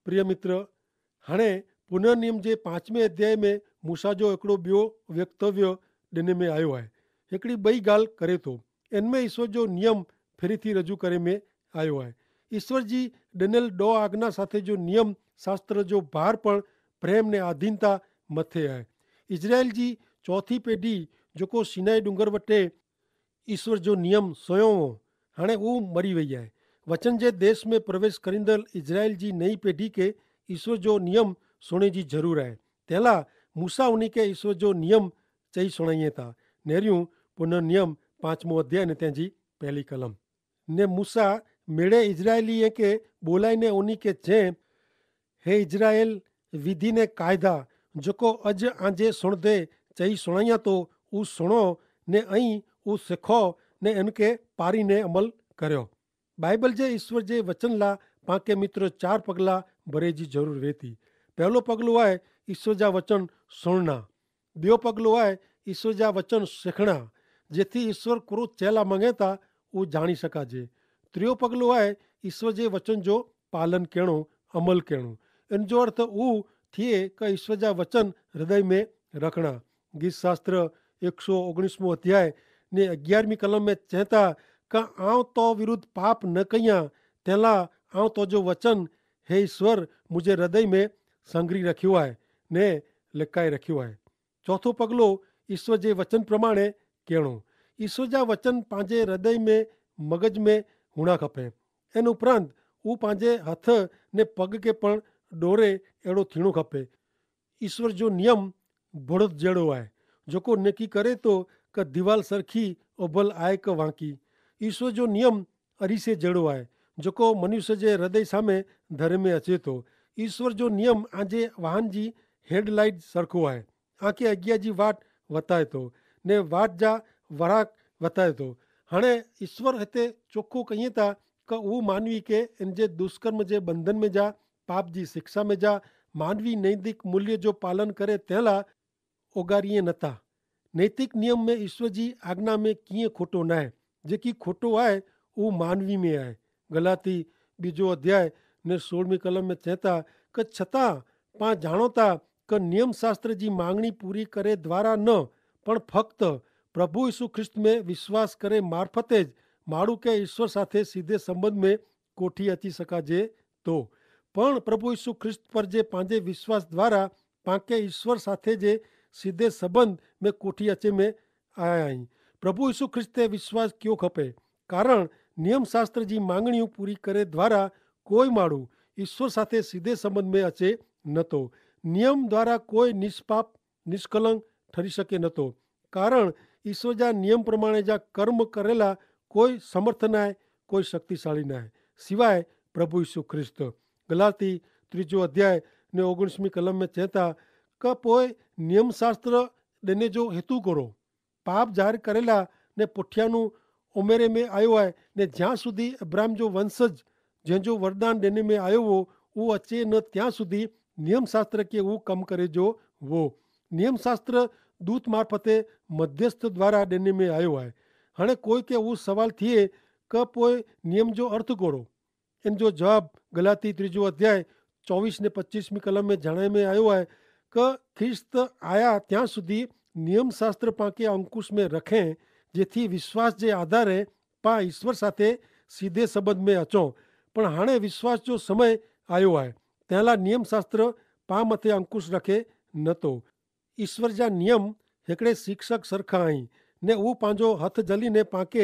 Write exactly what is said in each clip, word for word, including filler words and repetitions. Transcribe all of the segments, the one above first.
પ્રિય મિત્ર, હાણે પુનર્નિયમ જે પાંચમે અધ્યાય મેં મૂસા જો એકડો બ્યો વ્યક્તવ્ય દેને મેં આયો હૈ. એકડી બઈ ગાલ કરે તો એન મેં ઈસવ જો નિયમ ફેરી થી રજૂ કરે મેં આયો હૈ. ઈસવ જી દેનેલ દો આજ્ઞા સાથે જો નિયમ શાસ્ત્ર જો ભાર પણ પ્રેમ ને આધીનતા મતે હૈ. ઇઝરાયેલ જી ચોથી પેઢી જોકો સિનાઈ ડુંગર વટે ઈસ્વર જો નિયમ સોયો વો, હાણે ઉં મરી વૈયા હૈ. વચન જે દેશ મેં પ્રવેશ કરીંદલ ઇઝરાયેલ જી નઈ પેઢી કે ઈસ્વર જો નિયમ સોણે જી જરૂર હૈ. તેલા મૂસા ઉની કે ઈસ્વર જો નિયમ ચહી સોણાઈ થા. નેર્યું પુનર્નિયમ પાંચમો અધ્યાય ને તેની પહેલી કલમ. ને મૂસા મેળે ઇઝરાયેલી કે બોલાઈ ને ઉની કે ચે, હે ઇઝરાયેલ, વિધિને કાયદા જોકો અજ આજે સુણધે ચહી સુણાયા તો ઉસ સુણો, ને અહીં ઉસ સિખો, ને એનકે પારી ને અમલ કર્યો. બાઈબલ જે ઈસ્વર જે વચન લા પાંકે મિત્ર ચાર પગલા ભરે જી જરૂર વેતી. પહેલો પગલો આય ઈસ્વર જા વચન સુણના. બ્યો પગલો આય ઈસ્વર જા વચન સિખણા, જેથી ઈસ્વર કુરો ચેલા મંગેતા ઉ જાણી શકાજે. ત્રિયો પગલો આય ઈસ્વર જે વચન જો પાલન કહેણો, અમલ કહેણો. એન જો અર્થ ઉ થિયે કે ઈસ્વર જા વચન હૃદય મેં રખણા. ગીત શાસ્ત્ર એકસો ઓગણીસમો અધ્યાય ને અગિયારમી કલમ મેં ચેતા કે આવ તો વિરુદ્ધ પાપ ન કહિયા, તેલા આવ તો જો વચન હે ઈસ્વર મુઝે હૃદય મેં સંગરી રખ્યો આય ને લેકાઈ રખ્યો આય. ચોથો પગલો ઈસ્વર જે વચન પ્રમાણે કહેણો. ઈસ્વર જા વચન પાંજે હૃદય મેં મગજ મેં હુણા ખપે. એન ઉપરાંત ઉપાંજે હથ ને પગ કે પણ ડોરે એડો થીણો ખપે. ઈસ્વર જો નિયમ ભડત જેડો આય, જોકો નેકી કરે તો કે દિવાલ સરખી ઓભલ આય કે વાંકી. ઈસ્વર જો નિયમ અરીસે જેડો આય, જોકો મનુષ્ય જે હૃદય સામે ધરે મેં અચેતો. ઈસ્વર જો નિયમ આજે વાહન જી હેડલાઈટ સરખો આય. આંકે અગિયા જી વાટ વતાયતો ને વાટ જા વરાક વતાયતો. હણે ઈસ્વર હેતે ચોખો કહિયે તા કે ઉ માનવી કે એન જે દુષ્કર્મ જે બંધન મેં જા પાપ જી શિક્ષા મેં જા માનવી નૈતિક મૂલ્ય જો પાલન કરે તેલા ઓગારિયે નતા. નૈતિક નિયમ મેં ઈસ્વર જી આજ્ઞા મેં કિયે ખોટો નાય. જે કી ખોટો આય ઉ માનવી મેં આય. ગલાતી બીજો અધ્યાય ને સોળમી કલમ મેં ચેતા કે છતાં પાં જાણોતા કે નિયમશાસ્ત્ર જી માંગણી પૂરી કરે દ્વારા ન પણ ફક્ત પ્રભુ ઈસુ ખ્રિસ્ત મેં વિશ્વાસ કરે મારફતે જ માણું કે ઈસ્વર સાથે સીધે સંબંધ મેં કોઠી અચી શકાજે તો. પણ પ્રભુ ઈસુ ખ્રિસ્ત પર જે પાંજે વિશ્વાસ દ્વારા પાંકે ઈસ્વર સાથે જે સીધે સંબંધ મેં કોઠી અચે મેં આયા હી. પ્રભુ ઈસુ ખ્રિસ્તે વિશ્વાસ ક્યો ખપે, કારણ નિયમશાસ્ત્ર જી માંગણીઓ પૂરી કરે દ્વારા કોઈ માણું ઈસ્વર સાથે સીધે સંબંધ મેં અચે નતો. નિયમ દ્વારા કોઈ નિષ્પાપ નિષ્કલંક ઠરી શકે નતો, કારણ ઈસ્વર જા નિયમ પ્રમાણે જા કર્મ કરેલા કોઈ સમર્થ નાય, કોઈ શક્તિશાળી નાય સિવાય પ્રભુ ઈસુ ખ્રિસ્ત. ગલાતી ત્રીજો અધ્યાય ને ઓગણીસમી કલમ મેં ચેતા કે પોય નિયમશાસ્ત્ર દેને જો હેતુ કરો પાપ જાહેર કરેલા ને પુઠ્યાનું ઉમેરે મેં આયો હૈ, ને જ્યાં સુધી અબ્રાહમ જો વંશ જ જેન જો વરદાન દેને મેં આયો હો ઉ અચે ન ત્યાં સુધી નિયમશાસ્ત્ર કે ઉ કમ કરે જો વો. નિયમશાસ્ત્ર દૂત મારફતે મધ્યસ્થ દ્વારા દેને મેં આયો હૈ. હણે કોઈ કે ઉ સવાલ થિયે કે પોય નિયમ જો અર્થ કોરો? એન જો જવાબ ગલાતી ત્રીજો અધ્યાય ચોવીસ ને પચ્ચીસમી કલમ મેં જણાય મેં આયો હૈ કે ખ્રિસ્ત આયા ત્યાં સુધી નિયમશાસ્ત્ર પાંકે અંકુશ મેં રખે, જેથી વિશ્વાસ જે આધારે પા ઈસ્વર સાથે સીધે સંબંધ મેં અચો. પણ હાણે વિશ્વાસ જો સમય આયો હૈ, તેના નિયમશાસ્ત્ર પા મતે અંકુશ રખે નતો. ઈસ્વર જા નિયમ હેકડ઼ે શિક્ષક સરખા અહીં, ને ઉપાંજો હથ જલી ને પાંકે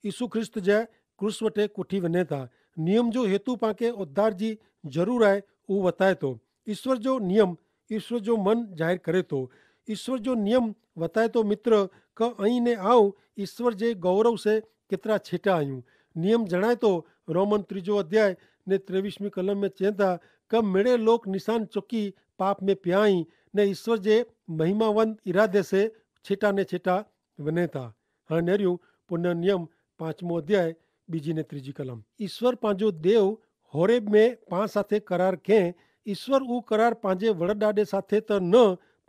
ઈસુ ખ્રિસ્ત જે ક્રૂસ વટે કુઠી વને થા. નિયમ જો હેતુ પાંકે ઉદ્ધાર જી જરૂર આય ઉવતાય તો. ઈસ્વર જો નિયમ ઈસ્વર જો મન જાહેર કરે તો. ઈસ્વર જો નિયમ વતાય તો મિત્ર, કે અહીં ને આવ ઈસ્વર જે ગૌરવ સે કેતરા છેટા આયું. નિયમ જણાય તો રોમન ત્રીજો અધ્યાય ને ત્રેવીસમી કલમ મેં ચેંતા કે મેળે લોક નિશાન ચોકી પાપ મેં પ્યાઈ ને ઈસ્વર જે મહિમાવંત ઇરાદે સે છેટા ને છેટા વને થા. હણે નેર્યું પુનર્નિયમ પાંચમો અધ્યાય બીજી ને ત્રીજી કલમ. ઈસ્વર પાંજો દેવ હોરેબ મેં પાં સાથે કરાર કેહ. ઈસ્વર ઉં કરાર પાંજે વડદાદે સાથે તો ન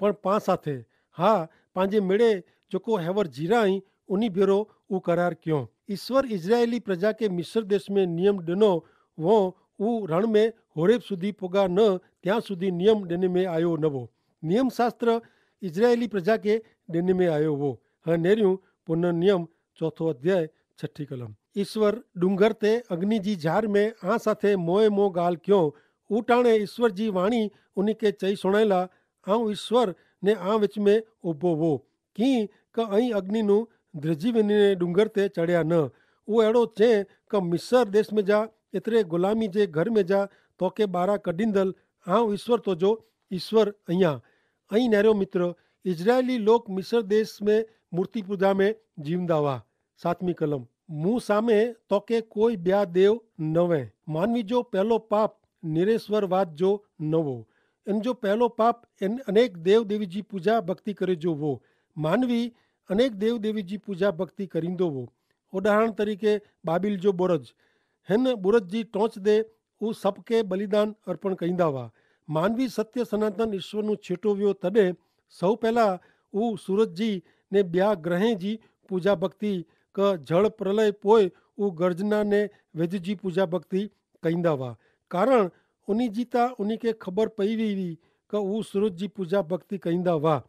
પણ પાં સાથે, હા, પાંજે મેળે જોકો હેવર જીરાઈ ઉની ભેરો ઉં કરાર ક્યો. ઈસ્વર ઇઝરાયેલી પ્રજા કે મિસર દેશ મેં નિયમ ડનો વો ઉ રણ મેં હોરેબ સુધી પોગા ન ત્યાં સુધી નિયમ દેને મેં આયો નવો. નિયમશાસ્ત્ર ઇઝરાયેલી પ્રજા કે દેને મેં આયો વો. હં નેર્યું પુનર્નિયમ ચોથો અધ્યાય છઠી કલમ. ઇશ્વર ડુંગર તે અગ્નિ જી ઝાર મેં આ સાથે મોએ મો ગાલ ક્યો. ઉટાણે ઇશ્વર જી વાણી ઉની કે ચહી સુણાયલા, આઉં ઇશ્વર ને આ વિચ મેં ઉભો વો. કિંક અહીં અગ્નિનું ધ્રજીવને ડુંગર તે ચડ્યા ન. ઉ એડો ચે કે મિસર દેશ મેં જા એતરે ગુલામી જે ઘર મેં જા તોકે બારા કડીંદલ આઉં ઇશ્વર તોજો ઇશ્વર. અહિયા અહીં નેરો મિત્ર, ઇઝરાયેલી લોક મિસર દેશ મેં મૂર્તિપૂજા મેં જીવંદા વા. સાતમી કલમ. મું સામે તોકે કોઈ બ્યા દેવ નવે. માનવી જો પહેલો પાપ નિરેશ્વરવાદ જો નવો. એન જો પહેલો પાપ એન અનેક દેવ દેવી જી પૂજા ભક્તિ કરે જો વો. માનવી અનેક દેવ દેવી જી પૂજા ભક્તિ કરીંદો વો. ઉદાહરણ તરીકે બાબિલ જો બોરજ. હેન બોરજ જી ટોંચ દે ઉ સપકે બલિદાન અર્પણ કહીંદા વા. માનવી સત્ય સનાતન ઇશ્વરનું છેટો વ્યો તદે સૌ પહેલા ઉ સૂરજ જી ને બ્યા ગ્રહે જી પૂજા ભક્તિ ક જળ પ્રલય પોય ઉ ગર્જના ને વેજ જી પૂજા ભક્તિ કહીંદા વા. કારણ ઉની જીતા ઉની કે ખબર પૈવી વી ક ઉ સૂરજ જી પૂજા ભક્તિ કહીંદા વા.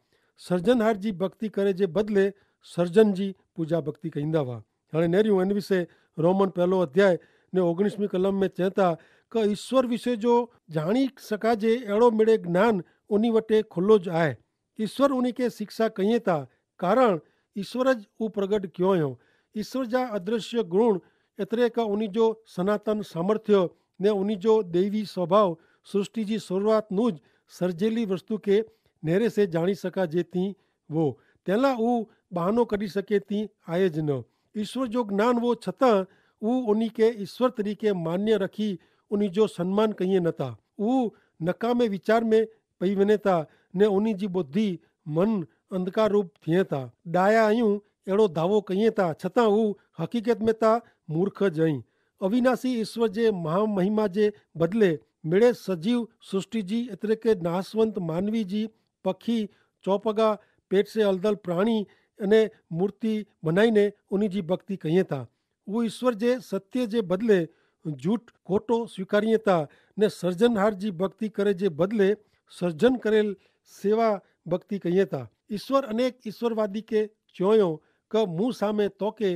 સર્જનહાર જી ભક્તિ કરે જે બદલે સર્જન જી પૂજા ભક્તિ કહીંદા વા. હણે નેર્યું એન વિશે રોમન પહેલો અધ્યાય ને ઓગણીસમી કલમ મેં ચેતા કે ઈસ્વર વિશે જો જાણી શકાજે એડો મેળે જ્ઞાન ઉની વટે ખુલ્લો જ આય. ઈસ્વર ઉની કે શિક્ષા કહિયે તા કારણ ઈસ્વર જ ઉપરગટ ક્યો હો. ઈસ્વર જા અદ્રશ્ય ગુણ એતરે કે ઉની જો સનાતન સામર્થ્ય ને ઉની જો દૈવી સ્વભાવ સૃષ્ટિ જી શરૂઆત નું જ સર્જેલી વસ્તુ કે નેરે સે જાણી શકાજે તી વો. તેલા ઉં બહાનો કરી શકે તી આય જ ન. ઈસ્વર જો જ્ઞાન વો છતાં ઉં ઉની કે ઈસ્વર તરીકે માન્ય રખી ઉની જો સન્માન કહિયે નતા. ઉં નકામે વિચાર મેં પૈવને તા ને ઉની જી બુદ્ધિ મન અંધકારૂપ થિયે તા. ડાયા અયું એડો ધાવો કહિયે તા છતાં ઉં હકીકત મેં તા મૂર્ખ જ અહીં. અવિનાશી ઈસ્વર જે મહામહિમા જે બદલે મેળે સજીવ સૃષ્ટિ જી એતરે કે નાસવંત માનવી જી પખી ચોપગા પેટ સે અલદલ પ્રાણી અને મૂર્તિ બનાઈને ઉની જી ભક્તિ કહિયે તા. ઉ ઈસ્વર જે સત્ય જે બદલે જૂઠ ખોટો સ્વીકારિયે તા ને સર્જનહાર જી ભક્તિ કરે જે બદલે સર્જન કરેલ સેવા ભક્તિ કહિયે તા. ઈસ્વર અનેક ઈસ્વરવાદી કે ચોયો કે મું સામે તોકે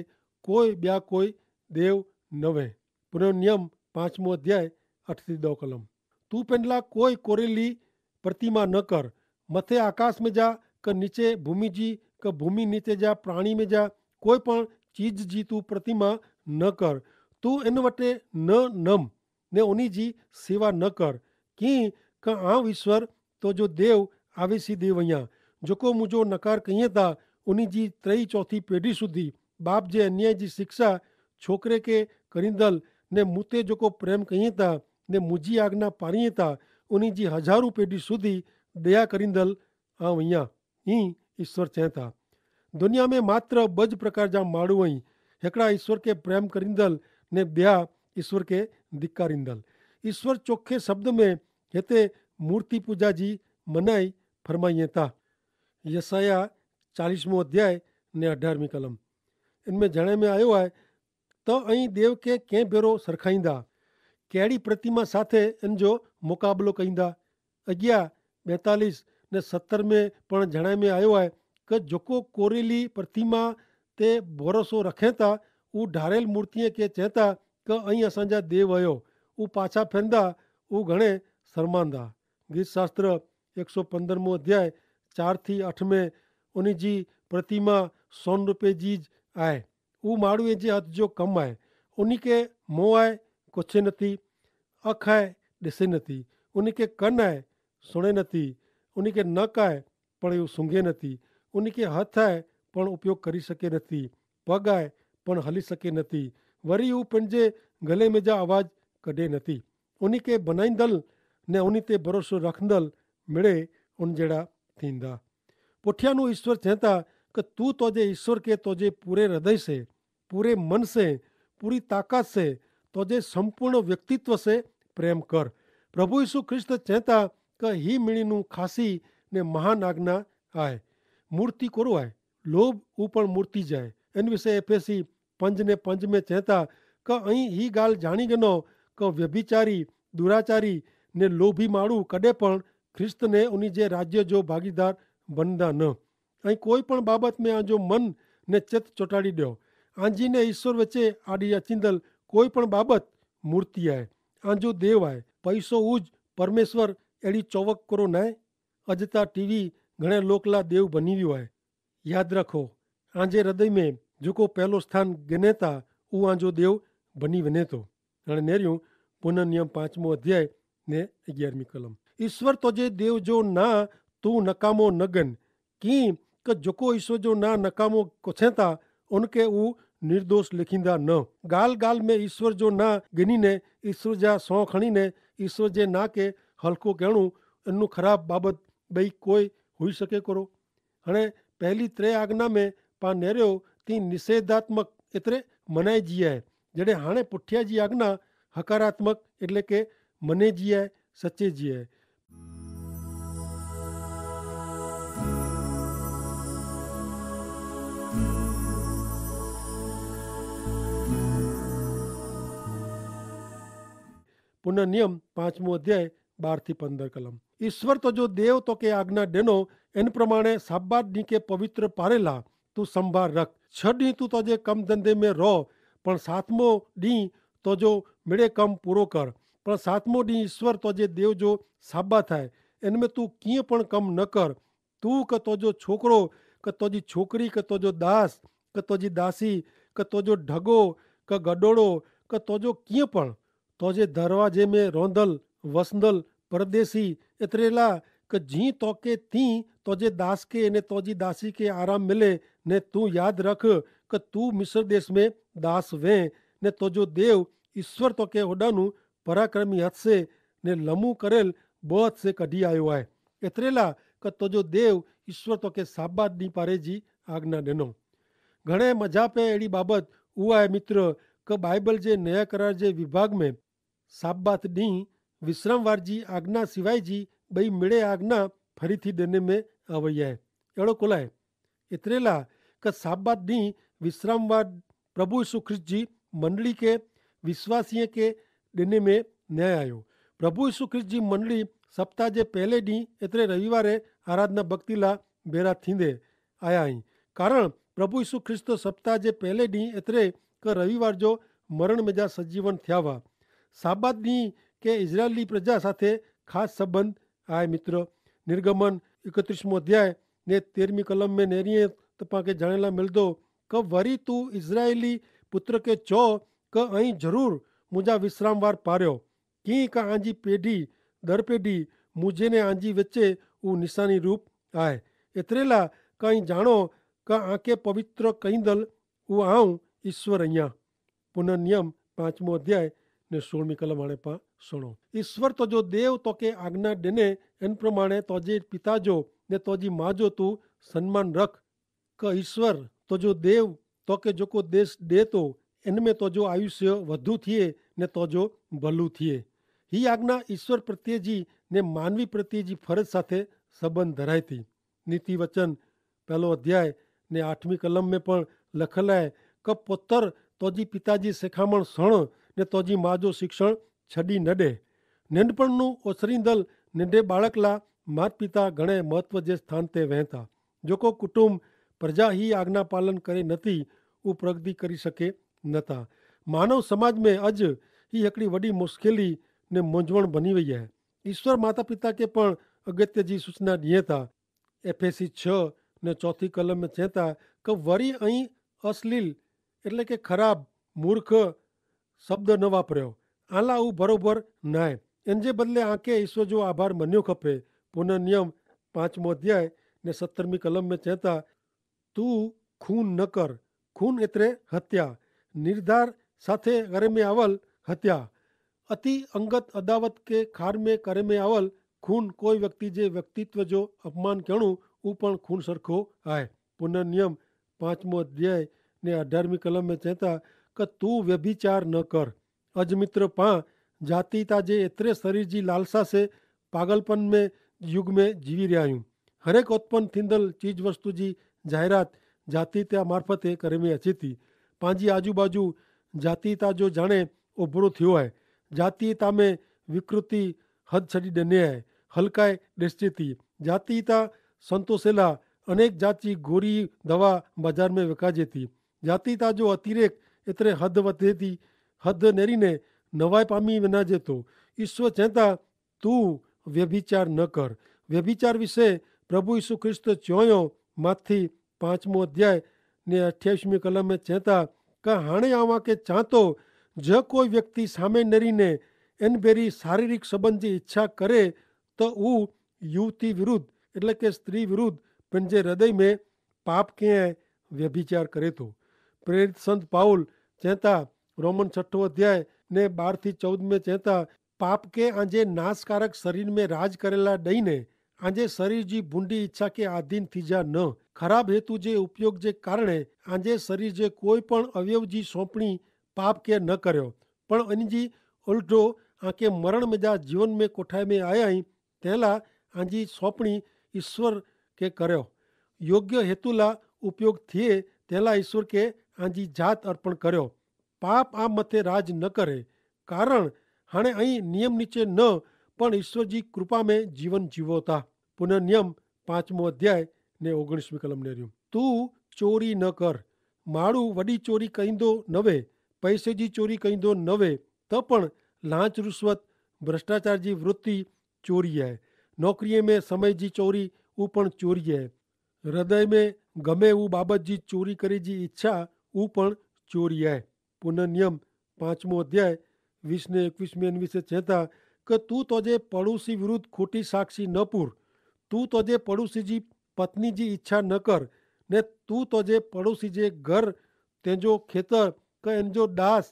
કોઈ બ્યા કોઈ દેવ નવે. પુનર્નિયમ પાંચમો અધ્યાય અઠ થી દો કલમ. તું પેનલા કોઈ કોરેલી પ્રતિમા ન કર. મતે આકાશ મેં જા કે નીચે ભૂમિ જી કે ભૂમિ નીચે જા પ્રાણી મેં જા કોઈ પણ ચીજ જી તું પ્રતિમા ન કર. તું એન વટે ન નમ ને ઉની જી સેવા ન કર. કિંક આવ ઈસ્વર તો જો દેવ આવેસી દેવ અહિયા જોકો મુજો નકાર કહિયે તા ઉની જી ત્રય ચોથી પેઢી સુધી બાપ જે અન્યાય જી શિક્ષા છોકરે કે કરીંદલ ને મુતે જોકો પ્રેમ કહિયે તા ને મુજી આજ્ઞા પારિયે તા ઉની જી હજારો પેઢી સુધી દયા કરીંદલ આવ અહિયા. હી ઈસ્વર ચેતા દુનિયા મેં માત્ર બજ પ્રકાર જા માણુ અહીં. હેકડા ઈસ્વર કે પ્રેમ કરીંદલ ને બ્યા ઈસ્વર કે ધિક્કારીંદલ. ઈસ્વર ચોખે શબ્દ મેં હેતે મૂર્તિ પૂજા જી મનાઈ ફરમાઈ તા. યસાયાહ ચાલીસમો અધ્યાય ને અઢારમી કલમ. એન મેં જણાઈ મેં આયો હૈ તો અહીં દેવ કે કેં ભેરો સરખાઈંદા? કેડી પ્રતિમા સાથે એન જો મુકાબલો કઈંદા? અગિયા બેતાલીસ ને સત્તર મેં પણ જણાઈ મેં આયો હૈ કે જોકો કોરેલી પ્રતિમા તે ભરોસો રખેતા ઉ ઢારેલ મૂર્તિએ કે ચેતા કે અહીં અસાંજા દેવ અયો ઉ પાછા ફેંદા ઉ ઘણે સરમાંદા. ગીતશાસ્ત્ર એકસો પંદરમો અધ્યાય ચાર થી અઠ મેં ઉની જી પ્રતિમા સોન રૂપે જી જ આય. ઉ માણુ એ જે હત જો કમ આય. ઉની કે મોં આય કોછે નથી. અખ આય દેસે નથી. ઉની કે કન આય સુણે નથી. ઉની કે નક આય પણ ઉ સુંગે નથી. ઉની કે હથ આય પણ ઉપયોગ કરી શકે નથી. પગ આય પણ હલી શકે નથી. વરી ઉ પન જે ગલે મેં જા અવાજ કઢે નથી. ઉની કે બનાઈંદલ ને ઉની તે ભરોસો રખંદલ મેળે ઉન જેડા થીંદા. પુઠ્યાનું ઈસ્વર ચેંતા કે તું તોજે ઈસ્વર કે તોજે પૂરે હૃદય સે, પૂરે મન સે, પૂરી તાકાત સે, તોજે સંપૂર્ણ વ્યક્તિત્વ સે પ્રેમ કર. પ્રભુ ઈસુ ખ્રિસ્ત ચેંતા કે હી મિણીનું ખાસી ને મહાન આજ્ઞા આય. મૂર્તિ કોરો આય? લોભ ઉપણ મૂર્તિ જાય. એન વિશે એફેસી પંજ ને પંજ મેં ચેંતા કે અહીં હી ગાલ જાણી ગનો તો વ્યભિચારી, દુરાચારી ને લોભી માણુ કદે પણ ખ્રિસ્ત ને ઉની જે રાજ્ય જો ભાગીદાર બનદા ન. અહીં કોઈ પણ બાબત મેં આજો મન ને ચિત ચોટાડી દો. આંજી ને ઈશ્વર વચ્ચે આડી અચિંદલ કોઈ પણ બાબત મૂર્તિ આય. આંજો દેવ આય. પૈસો ઉજ પરમેશ્વર એડી ચોવક કરો નાય. અજતા ટીવી ઘણે લોકલા દેવ ભનીવ્યો આય. યાદ રાખો, આજે હૃદય મેં જોકો પહેલો સ્થાન ગનેતા ઉ આજો દેવ ભની વનેતો. અને નેર્યું પુનર્નિયમ પાંચમો અધ્યાય ને અગિયારમી કલમ. ઈસ્વર તો જે દેવ જો ના તું નકામો નગન. કિંક જોકો ઈસ્વર જો ના નકામો કોછેંતા ઉનકે ઉ નિર્દોષ લેખીંદા ન. ગાલ ગાલ મેં ઈસ્વર જો ના ગિની ને ઈસ્વર જા સોં ખણી ને ઈસ્વર જે ના કે હલકો કહેણું એનનું ખરાબ બાબત બઈ કોઈ હુઈ શકે કરો? હણે પહેલી ત્રે આજ્ઞા મેં પા નેર્યો તી નિષેધાત્મક એતરે મનાઈ જી હૈ. જેડે હાણે પુઠ્યા જી આજ્ઞા હકારાત્મક એટલે કે મને જી હૈ, સચ્ચે જી હૈ. પુનર્નિયમ પાંચમો અધ્યાય બાર થી પંદર કલમ. ઈસ્વર તો જો દેવ તો કે આજ્ઞા દેનો એન પ્રમાણે સાબ્બાત દી કે પવિત્ર પારેલા તું સંભાર રખ. છ દી તું તો જે કમ ધંધે મેં રોહ, પણ સાતમો દી તો જો મેડે કમ પૂરો કર. પણ સાતમો દી ઈસ્વર તો જે દેવ જો સાબ્બાત હૈ, એન મેં તું કિંય પણ કમ ન કર. તું કે તો જો છોકરો, કે તો જી છોકરી, કે તો જો દાસ, કે તો જી દાસી, કે તો જો ઢગો, કે ગડોડો, કે તો જો કિંય પણ તો જે ધરવાજે મેં રોંધલ વસંદલ પરદેશી એતરેલા કે જી તો કે તી તો જે દાસ કે ને તો જી દાસી કે આરામ મિલે. ને તું યાદ રખ કે તું મિસર દેશ મેં દાસ વે, ને તો જો દેવ ઈસ્વર તો કે હોડાનું પરાક્રમી હત સે ને લમુ કરેલ બહત સે કઢ઼ી આયો આય. એતરેલા કે તો જો દેવ ઈસ્વર તો કે સાબાત દી પારે જી આજ્ઞા દેનો. ઘણે મજા પે એડી બાબત ઉઆ હૈ મિત્ર, કે બાઈબલ જે નયા કરાર જે વિભાગ મેં સાબ્બાત દી વિશ્રામવાર જી આજ્ઞા સિવાય જી બઈ મિડે આજ્ઞા ફરી થી દેને મેં આવય હૈ. એડો કોલાય એતરેલા કે સાબ્બાત દી વિશ્રામવાર પ્રભુ ઈસુ ખ્રિસ્ત જી મંડળી કે વિશ્વાસીય કે દેને મેં ન્યાય આયો. પ્રભુ ઈસુ ખ્રિસ્ત જી મંડળી સપ્તાહ જે પહેલે દી એતરે રવિવારે આરાધના ભક્તિલા ભેરા થીંદે આયા હી. કારણ પ્રભુ ઈસુ ખ્રિસ્ત સપ્તાહ જે પહેલે દી એતરે કે રવિવાર જો મરણ મેજા સજીવન થ્યાવા. સાબાત દી કે ઇઝરાયેલી પ્રજા સાથે ખાસ સંબંધ આય મિત્ર. નિર્ગમન ઇકત્રીસમો અધ્યાય ને તેરમી કલમ મેં નેરીએ તો પાંકે જાણેલા મિલદો કે વરી તું ઇઝરાયેલી પુત્ર કે ચો કે અહીં જરૂર મુજા વિશ્રામવાર પાર્યો. કિંક આંજી પેઢી દર પેઢી મુઝેને આંજી વચ્ચે ઉં નિશાની રૂપ આય. એતરેલા કઈ જાણો કા આંકે પવિત્ર કઈંદલ ઉં આઉં ઈસ્વર અહિયા. પુનર્નિયમ પાંચમો અધ્યાય ને સોળમી કલમ આણે પા સુણો. ઈસ્વર તો જો દેવ તો કે આજ્ઞા દેને એન પ્રમાણે તો જે પિતા જો ને તો જી મા જો તું સન્માન રખ. કે ઈસ્વર તો જો દેવ તો કે જોકો દેશ દેતો એન મેં તો જો આયુષ્ય વધુ થિયે ને તો જો ભલુ થિયે. હી આજ્ઞા ઈસ્વર પ્રત્યે જી ને માનવી પ્રત્યે જી ફરજ સાથે સંબંધ ધરાયતી. નીતિ વચન પહેલો અધ્યાય ને આઠમી કલમ મેં પણ લખેલ હૈ કે પોતર તો જી પિતા જી સેખામણ સણ ને તો જી મા જો શિક્ષણ છડી ન દે. નેંડપણ નું ઓસરીંદલ નેંડે બાળકલા માત પિતા ઘણે મહત્વ જે સ્થાન તે વહેંતા. જોકો કુટુંબ પ્રજા હી આજ્ઞા પાલન કરે નથી ઉપરગદી કરી શકે નતા. માનવ સમાજ મેં અજ હી હકડી વડી મુશ્કેલી ને મોંઝવણ બની વય હૈ. ઈસ્વર માતા પિતા કે પણ અગત્ય જી સૂચના દિયે થા. એફેસી છ ને ચોથી કલમ મેં ચેતા કે વરી અહીં અશ્લીલ એટલે કે ખરાબ મૂર્ખ શબ્દ ન વાપર્યો. આલા ઉં ભરોભર નાય. એન જે બદલે આંકે ઈસ્વર જો આભાર મન્યો ખપે. પુનર્નિયમ પાંચમો અધ્યાય ને સત્તરમી કલમ મેં ચેતા, તું ખૂન ન કર. ખૂન એતરે હત્યા નિર્ધાર સાથે ગરે મેં આવલ હત્યા. અતિ અંગત અદાવત કે ખાર મેં કરે મેં આવલ ખૂન કોઈ વ્યક્તિ જે વ્યક્તિત્વ જો અપમાન કહેણું ઉપણ ખૂન સરખો આય. પુનર્નિયમ પાંચમો અધ્યાય ને અઢારમી કલમ મેં ચેતા કે તું વ્યભિચાર ન કર. અજ મિત્ર પાં જાતિતા જે એતરે શરીર જી લાલસા સે પાગલપન મેં યુગ મેં જીવી રહ્યા હૈં. હરેક ઉત્પન થીંદલ ચીજ વસ્તુ જી જાહેરાત જાતિતા મારફતે કરે મેં અચેતી. પાંજી આજુબાજુ જાતિતા જો જાણે ઓભરો થયો હૈ. જાતિયતા મેં વિકૃતિ હદ છડી ડેને હૈ. હલકાઈ ડેસજેતી જાતિયતા સંતોષેલા અનેક જાતિ ગોરી દવા બજાર મેં વેકાજેતી. જાતિયતા જો અતિરેક એતરે હદ વધેતી હદ નેરીને નવાઈ પામી વેનાજેતો. ઈસ્વર ચેતા, તું વ્યભિચાર ન કર. વ્યભિચાર વિશે પ્રભુ ઈસુ ખ્રિસ્ત ચોંયો માથી પાંચમો અધ્યાય ને અઠ્યાવિશ મી કલમ મેં ચેતા, કા હાણે આવા કે ચાંતો, જે કોઈ વ્યક્તિ સામે નેરીને એન ભેરી શારીરિક સંબંધ જી ઇચ્છા કરે, તો ઉ યુવતી વિરુદ્ધ એટલે કે સ્ત્રી વિરુદ્ધ પન જે હૃદય મેં પાપ કે વ્યભિચાર કરે તો. પ્રેરિત સંત પાઉલ ચેતા, રોમન છઠો અધ્યાય ને બાર થી ચૌદ મેં ચેતા, પાપ કે આજે નાસકારક શરીર મેં રાજ કરેલા દઈને આજે શરીર જી ભૂંડી ઇચ્છા કે આધીન થી જા ન ખરાબ હેતુ જે ઉપયોગ જે કારણે આજે શરીર જે કોઈ પણ અવયવ જી સોંપણી પાપ કે ન કર્યો, પણ અનજી ઉલટો આકે મરણ મેં જા જીવન મેં કોઠાઈ મેં આયા હી તેલા આજી સોંપણી ઈસ્વર કે કર્યો. યોગ્ય હેતુલા ઉપયોગ થિયે તેલા ઈસ્વર કે આજી જાત અર્પણ કર્યો. પાપ આ મતે રાજ ન કરે, કારણ હણે અહીં નિયમ નીચે ન પણ ઈસ્વર જી કૃપા મેં જીવન જીવો તા. પુનર્નિયમ પાંચમો અધ્યાય ને ઓગણીસમી કલમ નેર્યું, તું ચોરી ન કર. માણું વડી ચોરી કઈંદો નવે, પૈસે જી ચોરી કઈંદો નવે, તો પણ લાંચ રુશ્વત ભ્રષ્ટાચાર જી વૃત્તિ ચોરી હૈ. નોકરી મેં સમય જી ચોરી ઉપણ ચોરી હૈ. હૃદય મેં ગમે ઉં બાબત જી ચોરી કરે જી ઇચ્છા ઉપણ ચોરી હૈ. પુનર્નિયમ પાંચમો અધ્યાય વીસ ને એકવીસ મેં વિશે ચેતા, કે તું તોજે પડોશી વિરુદ્ધ ખોટી સાક્ષી ન પૂર. તું તોજે પડોશી જી પત્ની જી ઇચ્છા ન કર. ને તું તોજે પડોશી જે ઘર તેનજો ખેતર, કે એનજો દાસ,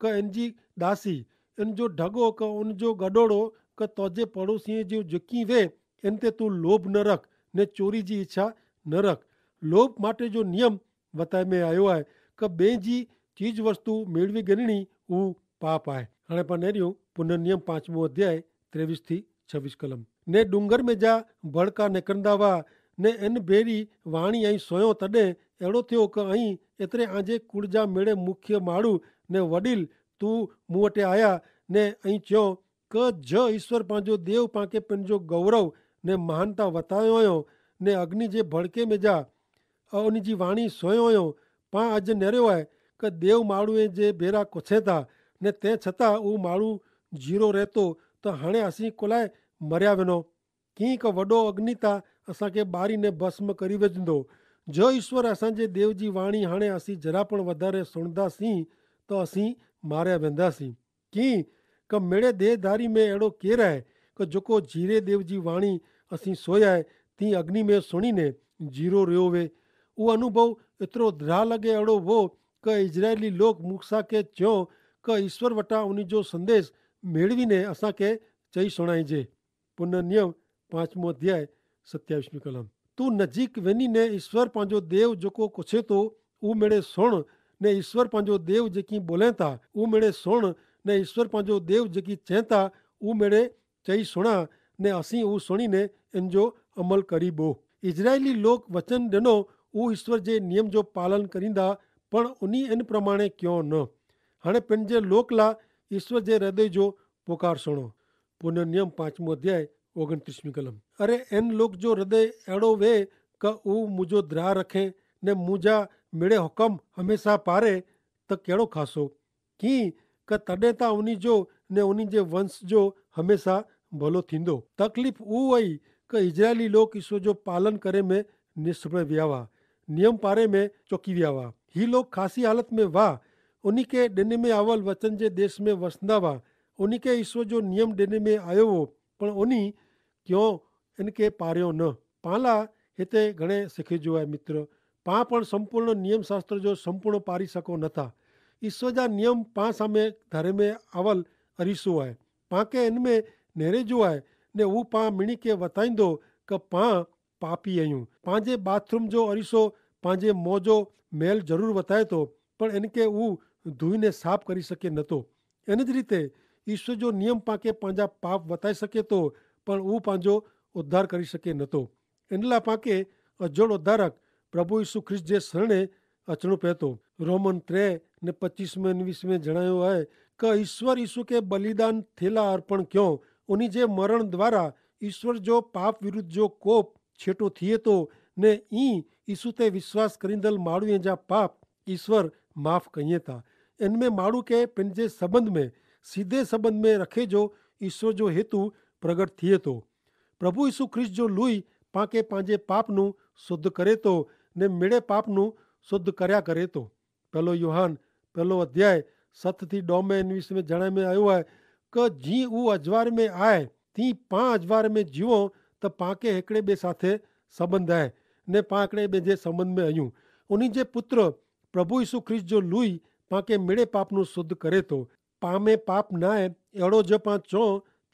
કે એનજી દાસી, એનજો ઢગો, કે એનજો ગડોડો, કે તોજે પડોશી જે જકી વે એન તે તું લોભ ન રખ, ને ચોરી જી ઇચ્છા ન રખ. લોભ માટે જો નિયમ વતાય મેં આયો આય, કે બે જી ચીજ વસ્તુ મેળવી ગનણી ઉં પાપ આય. હણે પણ નેર્યું પુનર્નિયમ પાંચમો અધ્યાય ત્રેવીસ થી છવીસ કલમ. ને ડુંગર મેં જા ભડકા નેકરંદા વા, ને એન ભેરી વાણી અહીં સોયો તદે એડો થયો કે અહીં એતરે આજે કુળજા મેળે મુખ્ય માળું ને વડીલ તું મુવટે આયા, ને અહીં ચ્યો કે જ ઈસ્વર પાંજો દેવ પાંકે પેનજો ગૌરવ ને મહાનતા વતાયો અયો, ને અગ્નિ જે ભડકે મેં જા અવની જી વાણી સોયો અયો. પાં અજ નેર્યો આય કે દેવ માળુએ જે ભેરા કોછે તા, ને તે છતાં ઉં માળુ જીરો રહેતો, તો હણે અસી કોલાએ મર્યા વેનો? કિંક વડો અગ્નિતા અસાંકે બારી ને ભસ્મ કરી વેજંદો. જો ઈસ્વર અસાંજે દેવ જી વાણી હણે અસી જરા પણ વધારે સુણદા સી, તો અસી માર્યા વેંદા સી. કિં કે મેડે દેહધારી મેં એડો કેર આય, કે જોકો જીરે દેવ જી વાણી અસી સોયાએ તી અગ્નિ મેં સુણીને જીરો રહ્યો વે. ઉં અનુભવ એતરો દ્રાહ લગે એડો વો, કે ઇઝરાયેલી લોક મૂસા કે ચ્યો, કે ઈસ્વર વટા ઉની જો સંદેસ મેળવીને અસાંકે ચહી સુણાઈ જે. પુનર્નિયમ પાંચમો અધ્યાય સત્યાવિશ મી કલમ. તું નજીક વેની ને ઈસ્વર પાંજો દેવ જોકો કોછે તો ઉં મેડે સુણ, ને ઈસ્વર પાંજો દેવ જેકી બોલે તા ઉં મેડે સુણ, ને ઈસ્વર પાંજો દેવ જેકી ચેતા ઉં મેડે ચહી સુણા, ને અસી ઉં સુણીને એનજો અમલ કરી બો. ઇઝરાયેલી લોક વચન દેનો ઉં ઈસ્વર જે નિયમ જો પાલન કરીંદા, પણ ઉની એન પ્રમાણે ક્યો ન. હણે પેનજે લોક લા ઈસ્વર જે હૃદય જો પોકાર સુણો. પુનર્નિયમ પાંચમો અધ્યાય ઓગણત્રીસમી કલમ. અરે એન લોક જો હૃદય એડો વે કે ઉં મુજો દ્રાહ રખે, ને મુજા મેડે હુકમ હમેંસા પારે, તો કેડો ખાસો? કિંક તદે તા ઉની જો ને ઉની જે વંશ જો હમેંસા ભલો થીંદો. તકલીફ ઉ વય કે ઇઝરાયેલી લોક ઈસ્વર જો પાલન કરે મેં નિષ્ફળ વ્યાવા, નિયમ પારે મેં ચોકી વ્યાવા. હી લોક ખાસી હાલત મેં વાહ. ઉની કે ડેને મેં આવલ વચન જે દેશ મેં વસંદા વાહ. ઉની કે ઈસ્વર જો નિયમ ડેને મેં આયો વો, પણ ઉની ક્યો એન કે પાર્યો ન. પાંલા હેતા ઘણે સિખે જો આય મિત્ર, પાં પણ સંપૂર્ણ નિયમશાસ્ત્ર જો સંપૂર્ણ પારી સકો નથા. ઈસ્વર જા નિયમ પાં સામે ધરે મેં આવલ અરીસો આય. પાંકે એન મેં નેરે જો આય, ને ઉપાં મિણી કે વતાઈંદો કે પાં પાપી અયું. પાંજે બાથરૂમ જો અરીસો પાંજે મોજો મેલ જરૂર વતાયતો, પણ એન કે ઉં ધૂઈને સાફ કરી સકે નતો. એન જ રીતે ઈસ્વર જો નિયમ પાંકે પાંજા પાપ વતાઈ સકે તો, પણ ઉપાંજો ઉદ્ધાર કરી સકે નતો. એનલા પાંકે અજોડ ઉદ્ધારક પ્રભુ ઈસુ ખ્રિસ્ત જે સરણે અચણો પહેતો. રોમન ત્રે ને પચ્ચીસ મેં અનવીસ મેં જણાયો હૈ, કે ઈસ્વર ઈસુ કે બલિદાન થેલા અર્પણ ક્યો. ઉની જે મરણ દ્વારા ઈસ્વર જો પાપ વિરુદ્ધ જો કોપ છેટો થિયે તો, ને ઈ ઈસુ તે વિશ્વાસ કરીંદલ માણુ એજા પાપ ઈસ્વર માફ કહિયે તા. એન મેં માણુ કે પેનજે સંબંધ મેં સીધે સંબંધ મેં રખે જો ઈસ્વર જો હેતુ પ્રગટ થિયે તો. પ્રભુ ઈસુ ખ્રિસ્ત જો લુઈ પાંકે પાંજે પાપનું શુદ્ધ કરે તો, ને મેળે પાપનું શુદ્ધ કર્યા કરે તો. પહેલો યોહાન પહેલો અધ્યાય સત થી ડોમે એન વિશે મેં જણાય મેં આયો હૈ, કે જી ઉં અજવાર મેં આય તી પાં અજવાર મેં જીવો, તો પાંકે હેકડ઼ે બે સાથે સંબંધ આય, ને પાંકડ઼ે બે જે સંબંધ મેં અયું. ઉની જે પુત્ર પ્રભુ ઈસુ ખ્રિસ્ત જો લુઈ પાંકે મેળે પાપનું શુદ્ધ કરે તો. પાં મેં પાપ નાય એડો જો પાં ચો,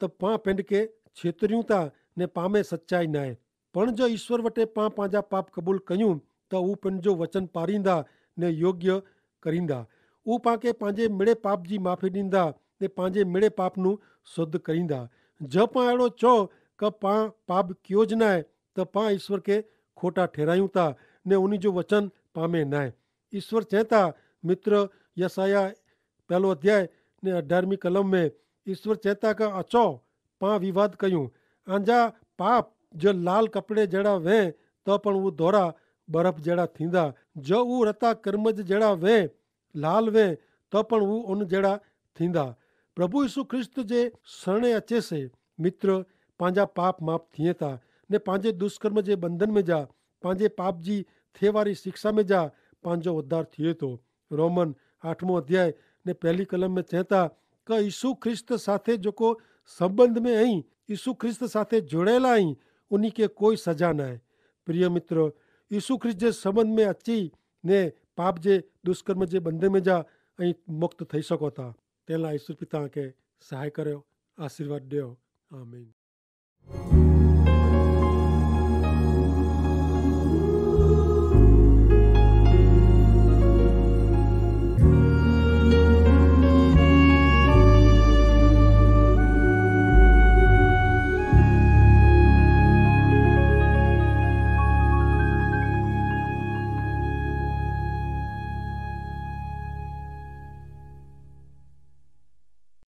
તો પાં પેંડ કે છેતર્યું તા, ને પાં મેં સચ્ચાઈ નાય. પણ જો ઈસ્વર વટે પાં પાંજા પાપ કબૂલ કયું, તો ઉપને જો વચન પારીંદા ને યોગ્ય કરીંદા. ઉપાંકે પાંજે મેળે પાપ જી માફી દીંદા, ને પાંજે મેળે પાપનું શુદ્ધ કરીંદા. જો પાં એડો ચો કે પાં પાપ ક્યો જ નાય, તો પાં ઈસ્વર કે ખોટા ઠેરાયું તા, ને ઉની જો વચન પામે નાય. ઈસ્વર ચેતા, મિત્ર, યસાયા પહેલો અધ્યાય ને અઢારમી કલમ મેં ઈસ્વર ચેતા કે અચો પાં વિવાદ કહ્યું. આંજા પાપ જો લાલ કપડ઼ે જેડા વે, તો પણ ઉં ધોરા બરફ જેડા થીંદા. જો ઉં રતા કર્મજ જેડા વે, લાલ વે, તો પણ ઉં ઉન જેડા થીંદા. પ્રભુ ઈસુ ખ્રિસ્ત જે સરણે અચે સે, મિત્ર, પાંજા પાપ માફ થિયે તા, ને પાંજે દુષ્કર્મ જે બંધન મેં જા, પાંજે પાપ જી થેવારી શિક્ષા મેં જા પાંજો ઉદ્ધાર થિયે તો. રોમન આઠમો અધ્યાય ને પહેલી કલમ મેં ચેતા, કે ઈસુ ખ્રિસ્ત સાથે જોકો સંબંધ મેં અહીં ઈસુ ખ્રિસ્ત સાથે જોડેલા અહીં, ઉની કે કોઈ સજા નાય. પ્રિય મિત્ર, ઈસુ ખ્રિસ્ત જે સંબંધ મેં અચ્છી ને પાપ જે દુષ્કર્મ જે બંધન મેં જા અહીં મુક્ત થઈ શકો તા. તેલા ઈસુ પિતા કે સહાય કર્યો, આશીર્વાદ દેવો. આમીન.